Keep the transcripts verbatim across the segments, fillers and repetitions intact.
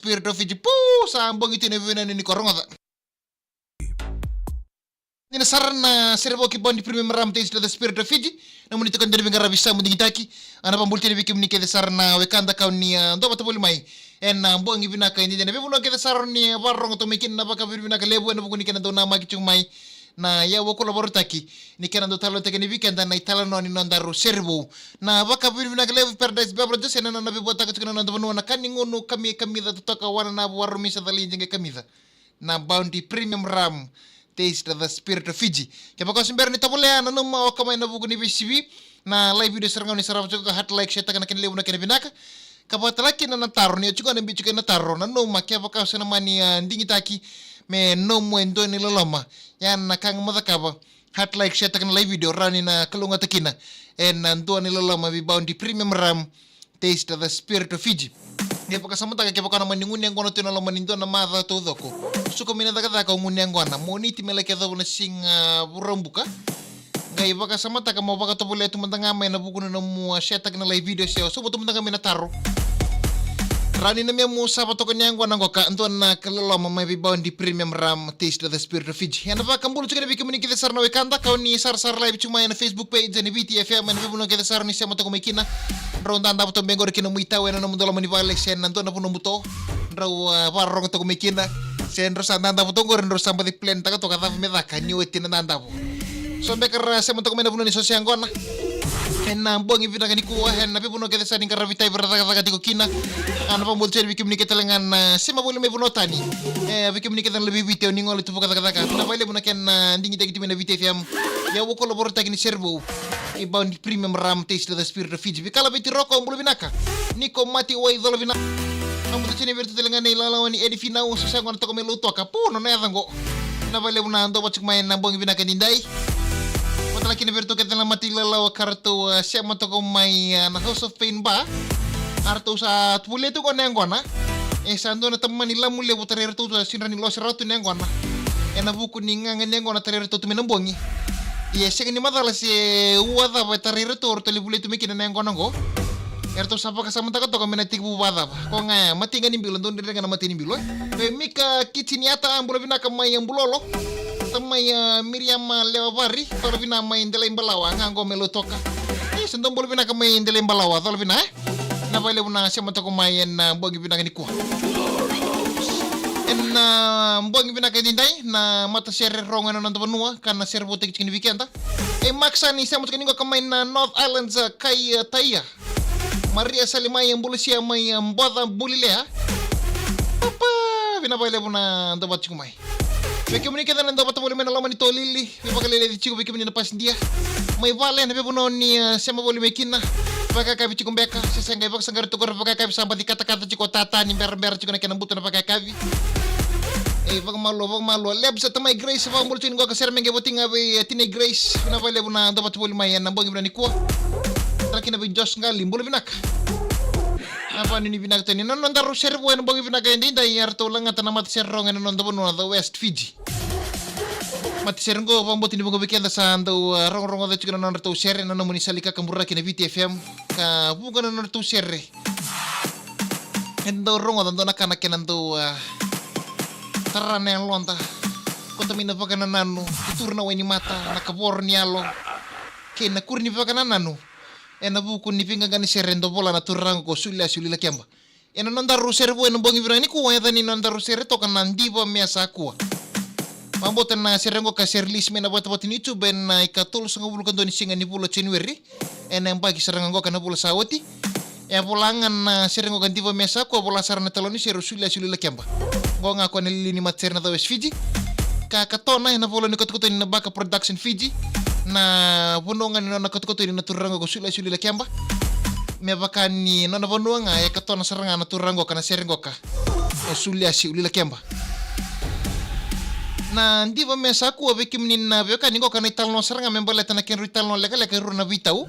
Spirit of Fiji. Pu, sa bogi tu na veivinani ni ko rogoca. Ni na sara na sere vou ki Bounty Premium Rum, Taste the Spirit of Fiji. Na moni toka dena veiqaravi sa mo digitaki. Ana vabuli tena vei kemuni kece sara na wekada kau ni, ah, dua vata voli mai. Ena, ah, bogi vinaka e dina. Veivanua kece sara ni, ah, vakarorogo toka mai kina, na vakavinavinaka levu ena vuku ni kena dau namaki tiko mai. Na iyau vakula vakarautaki ni kena dau talanoataki ni weekend na italanoa ni nodaru sere vou. Na vakavinavinaka levu Paradise Beverages ena nona veivotaka tiko na noda vanua na ka ni gunu, kami, kamica totoka, wananavu, warumisa, caliji qai kamica. Na Bounty Premium Rum, Taste the Spirit of Fiji. Kevaka o se bera ni tovolea, nanuma o ka mai na vuku ni veisivi. Na live video sara ga ni sarava tiko, heart like, share taka na kena levu na kena vinaka. Ka vakatalaki na, na taro, ni o tiko na biu tiko na taro, nanuma kevaka o se na mani, ah, digitaki me nomu e dua ni loloma. Ia na ka ga mo cakava, heart like, share taka na live video, rawa ni na kalougata kina ena dua ni loloma vei Bounty Premium Rum, Taste the Spirit of Fiji. Ni vakasamataka kevaka o na mani gunu yaqona tu ena loma ni dua na macawa taucoko. Suka mai na cakacaka o gunu yaqona. Moniti me laki yacova na siga Vakaraubuka. Qai vakasamataka mo vakatovolea tu mada ga mai ena vuku ni nomu, ah, share taka na live video se o sauma tu mada ga mai na taro. Rawa ni na memu sava toka ni yaqona qoka, dua na ka loloma mai vei Bounty Premium Rum, Taste the Spirit of Fiji. Ena vakabula tiko na vei kemuni kece sara na wekada kau ni sarasara live tiko mai ena Facebook page ena Viti F M, ena veivanua kece sara ni sema toka mai kina. Drau dadavu toka beka qori ki na nomu itau ena nomudou loma ni vale se na dua na vanua buto. Drau, ah, vakarorogo toka mai kina. Se drau sa dadavu toka qori, drau sa baci plan taka toka cava me caka ni oti na dadavu. So beka ra sema toka mai na vanua ni soso yaqona. Ena, ah, bogi vinaka nikua, ena veivanua kece sa ni qaravi tai vei ra cakacaka tiko kina. Ana vabuli tiko vei kemuni kece tale ga na, ah, sema voli mai vanua tani. E, vei kemuni kece na levu i Viti, o ni gole tu vakacakacaka. Vinaka vakalevu na kena, ah, digitaki tiko mai na Viti F M. Iyau vakula vakarautaki ni sere vou. I Bounty Premium Rum, Taste the Spirit of Fiji. Vei Kala Viti Roko, bula vinaka. Niko Mati Wai, cola vinaka. Au bula tiko vei iratou tale ga na ilalawa ni Edi Finau, sa sega ni toka mai Lautoka. Pu, nona yaca qo. Vinaka vakalevu na dau vata tiko mai ena bogi vinaka edaidai. Vakatalaki na vei iratou kece na mata ilalawa ka ratou, ah, sema toka mai, ah, na House of Pain Bar. A ratou sa volia tu qo na yaqona. E sa dua na tamani lamu levu tarai iratou tu, a sega ni lose rawa tu na yaqona. Ena vuku ni gaga ni yaqona tarai iratou tu mai na bogi. Ia e sega ni macala se ua cava e tarai iratou, ratou lai volia tu mai kina na yaqona qo. Eratou sa vakasamataka toka me na tekivu vakacava. Ko ga ya, matai ga ni bilo, dou dredre ga na matai ni bilo, e. E, Mika Kitiniata, bula vinaka mai, e, Bulolo. Tamai, e, Miriama Lewavari, cola vinaka mai Delaibalawa, ga qo mai Lautoka. E, sa dou bula vinaka mai Delaibalawa, cola vinaka, e. Vinaka vakalevu na sema toka mai ena, e, bogi vinaka nikua. Ena, e, bogi vinaka edaidai, na matasere rogo ena noda vanua, ka na sere votaki tiko ni weekend. E, Max ni sema toka ni qo ka mai na North Islands, e, kai, e, Taia. Maria Salimai, e, bula sia mai, e, Boca Bulilea. Papa, vinaka vakalevu na dau vata tiko mai. Vei kemuni kece na dau vata voli mai na loma ni tolili, veivakaleleci tiko vei kemuni na pasidia. Mai vale na veivanua ni, e, sema voli mai kina. Vakayakavi tiko beka, se sega, e vakasaqarai toka qori vakayakavi, sa baci katakata tiko, tata ni berabera tiko na kena buta na vakayakavi. E, vakamalua, vakamalua. Lebs, tamai Grace, vakabula tiko ni qo ka sere mai qai voti ga vei, e, tinai Grace. Vinaka vakalevu na dau vata voli mai ena bogi vinaka nikua. Tara kina vei Josh Qali, bula vinaka. Na vanuinui vinaka tani. Na nodaru sere vou ena bogi vinaka edaidai, eratou lagata na matasere rogo ena noda vanua, the West Fiji. Matasere qo, vakabauta ni vuqa vei keda sa dau, a, rogorogoca tiko na nodratou sere, na nomuni sala ni kakaburaki na Viti F M. Ka vuqa na nodratou sere. Eda dau rogoca dua na ka na kena dau, a, tara na yaloda. Kauta mai na vakanananu, tuturu na wai ni mata, na kavoro ni yalo. Kei na kuri ni vakanananu. Ena vuku ni veiqaqa ni sere e dau vola na turaga ko Suliasi Ulilakeba. Ena nodaru sere vou ena bogi vinaka nikua, e yaca ni nodaru sere toka na Diva Mesa Kua. Vakabauta na sere qo ka se release mai na vatavata ni YouTube ena ikatolusagavulu ka dua ni siga ni vula o January. Ena yabaki sara ga qo ka na vula sa oti. E a vola ga na sere qo ka Diva Mesa Kua, vola sara na italanoa ni sere o Suliasi Ulilakeba. Qo ga ko na lili ni matasere na South West Fiji. Ka katona ena vola ni katokatoni na Baka Production Fiji. Na vanua ga ni nona katokatoni na turaga ko Suliasi Ulilakeba. Me vaka ni nona vanua ga e katona sara ga na turaga qoka na sere qoka. O Suliasi Ulilakeba. Na Diva Mesa Kua, vei kemuni na veiwekani, qoka na italanoa sara ga me baleta na kedrau italanoa lekaleka e rua na veitau.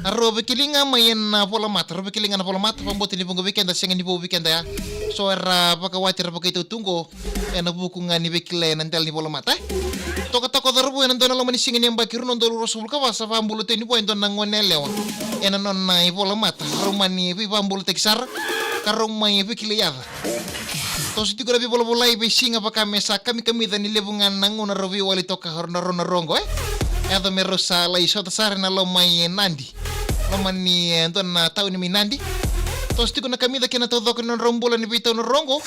A rau veikilai ga mai ena volamata, rau veikilai ga na volamata, vakabauta ni vuqa vei keda sega ni vou vei keda ya. So era vakawati, era vakaitau tu qo. Ena vuku ga ni veikilai ena dela ni volamata, e. Tokatoka o Cauravou ena dua na loma ni siga ni yabaki rua na udolu ruasagavulu ka va sa vakabula tani vua e dua na gone yalewa ena nona ivolamata. Rau mani veivakabulataki sara. Ka rau mai veikilai yaca. Toso tiko na veivolavolai veisiga vaka me sa kamikamica ni levu ga na gauna rau veiwali toka rau na rau na rogo, e? Yaco me rau sa lai sota sara na loma i Nadi. Loma ni, e, dua na tauni mai Nadi. Toso tiko na kamica kei na taucoko ni nodrau bula ni veitau na rogo.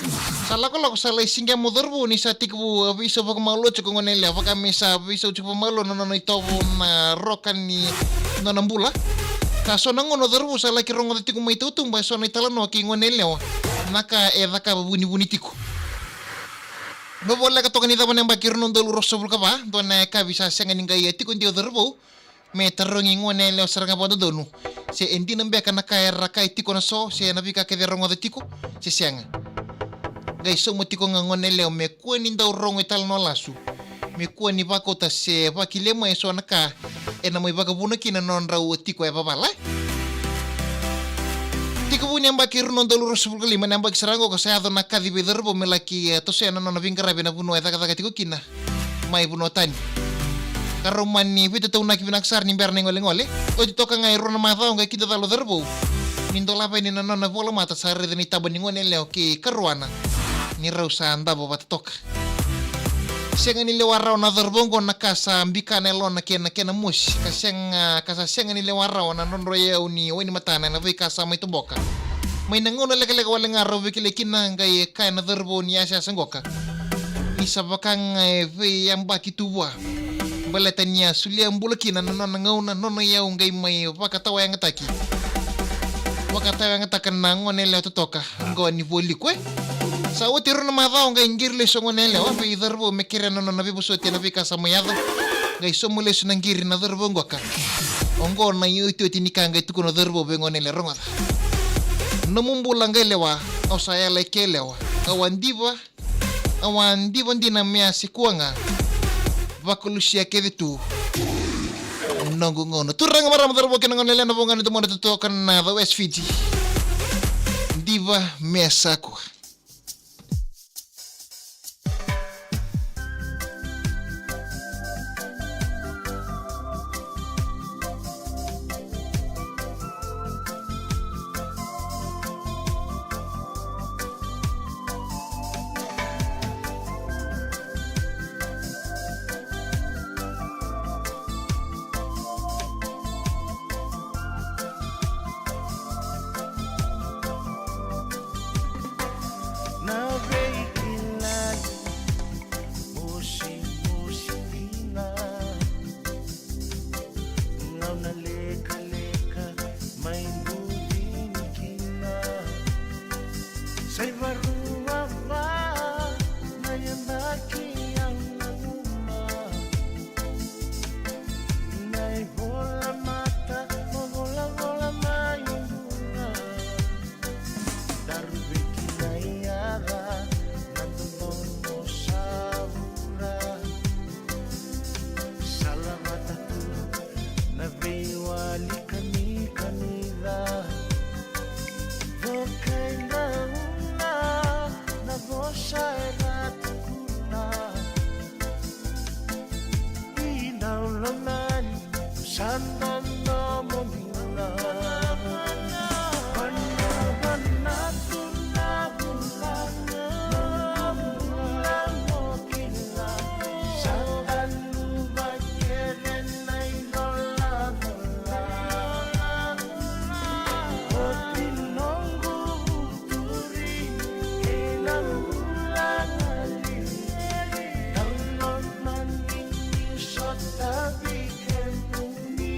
Sa lakolako sa lai siga mo cauravou ni sa tekivu, e, veisau vakamalua tiko gone yalewa. Vaka me sa veisau tiko vakamalua na nona itovo na roka ni nona bula. Ka so na gauna o cauravou sa laki rogoca tiko mai tautuba e so na italanoa kei gone yalewa. Na ka e cakava vunivuni tiko. Novoleka toka ni cava na yabaki rua na udolu ruasagavulu ka va, dua na yakavi sa sega ni qai tiko dia o cauravou me tarogi gone yalewa sara ga vakadodonu se e dina beka na ka era kaya tiko na so, se na veika kece e rogoca tiko, se sega. Qai sauma tiko ga gone yalewa me kua ni dau rogo italanoa lasu, me kua ni vakauta se vakilia mai e so na ka ena mai vakavuna kina na nodrau tiko e vavala. Tekivu ni yabaki rua na udolu ruasagavulu ka lima, na yabaki sara ga oqo sa yaco na kaci vei cauravou me laki, e, tosoya na nona veiqaravi ena vanua e cakacaka tiko kina mai vanua tani. Ka rau mani veitataunaki vinaka sara ni bera na igolegole. Oti toka ga e rua na macawa qai kidacala o cauravou ni dolava yani na nona volamata sa raica na itaba ni gone yalewa kei karuana ni rau sa davo vata toka. Sega ni lewa rawa na cauravou oqo na ka sa bika na yalona kei na kena mosi, ka sega, ka sa sega ni lewa rawa na drodro iyau ni wainimatana ena veika sa mai toboka. Mai na gauna lekaleka wale ga rau veikilai kina, qai kaya na cauravou ni yasayasa qoka ni sa vaka ga e veiyabaki tu vua. Baleta ni a solia bula kina na nona gauna, nona iyau qai mai vakatawayagataki. Vakatawayagataka na gone yalewa totoka. Qo ni voliku, e. Sa oti e rua na macawa qai qiri lesu o gone yalewa vei cauravou me kerea na nona veivosoti ena veika sa mai yaco. Qai sauma lesu na qiri na cauravou qoka. Oqo na iotioti ni ka qai tukuna o cauravou vei gone yalewa, rogoca. Nomu bula qai lewa, au sa yala i ke yalewa. Au a diva, au a diva dina me a se kua ga. Vakalusia kece tu noqu gauna. Turaga, marama, cauravou kei na gone yalewa, na voqa ni domoda totoka na The West Fiji. Diva me sa kua. Na veikilai mosimosi dina, gauna lekaleka mai buli ni kina. Sa ivarua va na yabaki au nanuma, na ivolamata mo volavola mai bula. Daru veikilai yaca na dodonu sa vura. Sa lavata tu na veiwali kanikanica. Vokai dauna na vosa era tukuna. I dau lomani sa dodomo ni bula. Vanua na tu na bula. Bula mo kila sa dau vakere na idola. Oti noqu vuturi kei na bula gali. Dau lomani ni sotavi kemuni.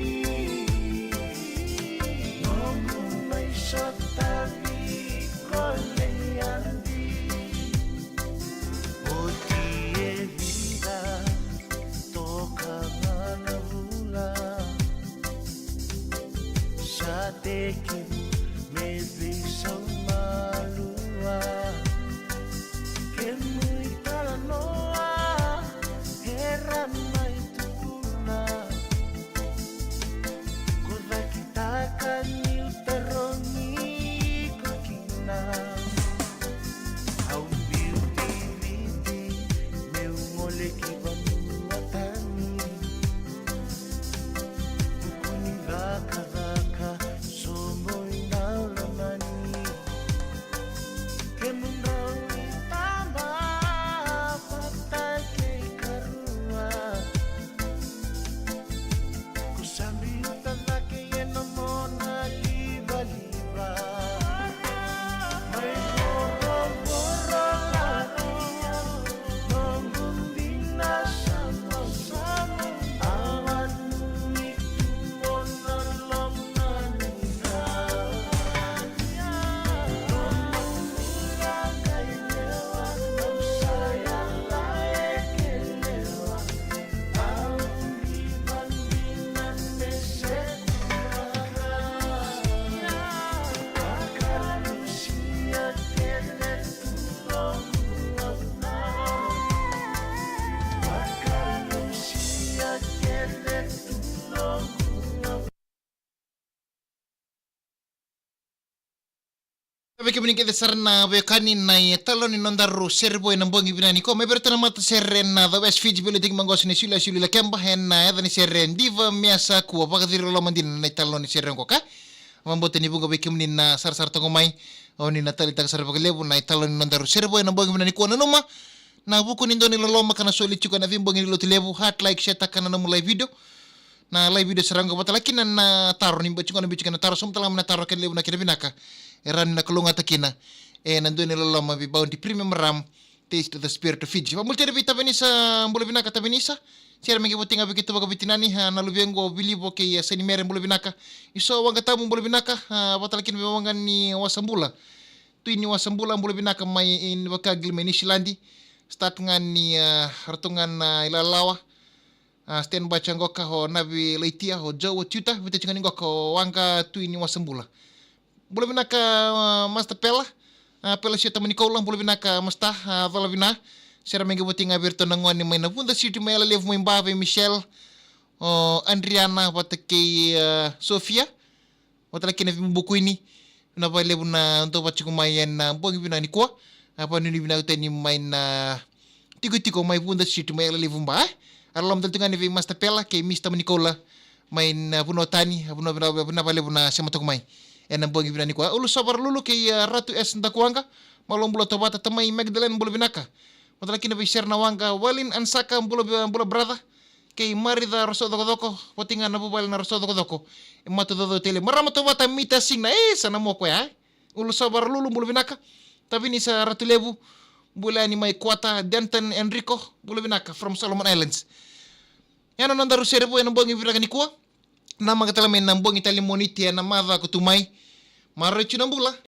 Noqu mai sotavi ko Leiadi. Oti e vica toka ga na vula. Sa tekivu me veisau malua. Kemu italanoa era mai tukuna. Ko cakitaka niu tarogi iko kina. Au biuti Viti meu gole ki vanua tani. Vuku ni cakacaka sobu Vei kemuni kece sara na veiwekani na italoni nodaru sere vou ena bogi vinaka nikua. Mai vei iratou na matasere na The West Fiji, veiliutaki maqosa ni Siulia Siulia Keba, ena yaca ni sere Diva Measa Kua. Vakaciri loloma dina na italoni sere oqo ka. Vakabauta ni vuqa vei kemuni na sarasara toka mai. O ni na taleitaka sara vakalevu na italoni nodaru sere vou ena bogi vinaka nikua. Nanuma na vuku ni dua ni loloma ka na soli tiko ena veibogi ni Lotulevu. Heart, like, share taka na nomu live video. Na live video sara ga vata laki na, na taro ni bau tiko na bau tiko na taro, sauma tale ga mai na taro kena levu na kena vinaka. E rawa ni na kalougata kina ena dua ni loloma vei Bounty Premium Rum, Taste the Spirit of Fiji. Vabula tale vei Tavenisa, bula vinaka Tavenisa. Sere mai qai voti ga vei keitou vakaveitinani, a, na luvequ o Vilivo kei, a, Sainimere, bula vinaka. Iso Waqatabu, bula vinaka, a, vata laki na veiwaqa ni Wasabula. Tui ni Wasabula, bula vinaka mai, e, vakagili mai Niusiladi. Start ga ni, a, ratou ga na ilalawa. A, stand by tiko qoka o Navi Laitia, o Joe, o Tiuta, vata tiko ga ni qoka o Waqa, Tui ni Wasabula. Bula vinaka, a, Master Pela. A, Pela Sio Tama ni Koula, bula vinaka, Master, a, cola vina. Sere mai qai voti ga vei iratou na gone mai Navuda City, mai Yalalevu, mai Ba, vei Michelle, o Adriana, vata kei, a, Sofia. Vata laki na veibukuini, vinaka vakalevu na dou vata tiko mai ena bogi vinaka nikua. A, vakanuinui vinaka tani mai na tikotiko mai Vuda City mai Yalalevu Ba, e. A loloma tale tu ga ni vei Master Pela kei Mister Tama ni Koula mai na vanua tani, a, vanua vinaka, vinaka vakalevu na sema toka mai ena bogi vinaka nikua. Ulu Sova Ralulu kei, a, Ratu S Dakuwaqa, malo bula Tovata, Tamai Magdalene, bula vinaka. Vata laki na vei Sere na Waqa, Walin Ansaka, bula, bula brother. Kei Marica Roso Cokocoko, vati ga na vuvale na Roso Cokocoko. E matu caucau tale. Marama Tovata Mita Signa, e, sa na mo koya, e. Ulu Sova Ralulu, bula vinaka. Tavinisa Ratulevu, bula yani mai Kuata, Denton Enrico, bula vinaka from Solomon Islands. Ya na nodaru sere vou ena bogi vinaka nikua. Namaka tale mai na bogi tale ni Moniti ena macawa ka tu mai. Maroroi tu na bula.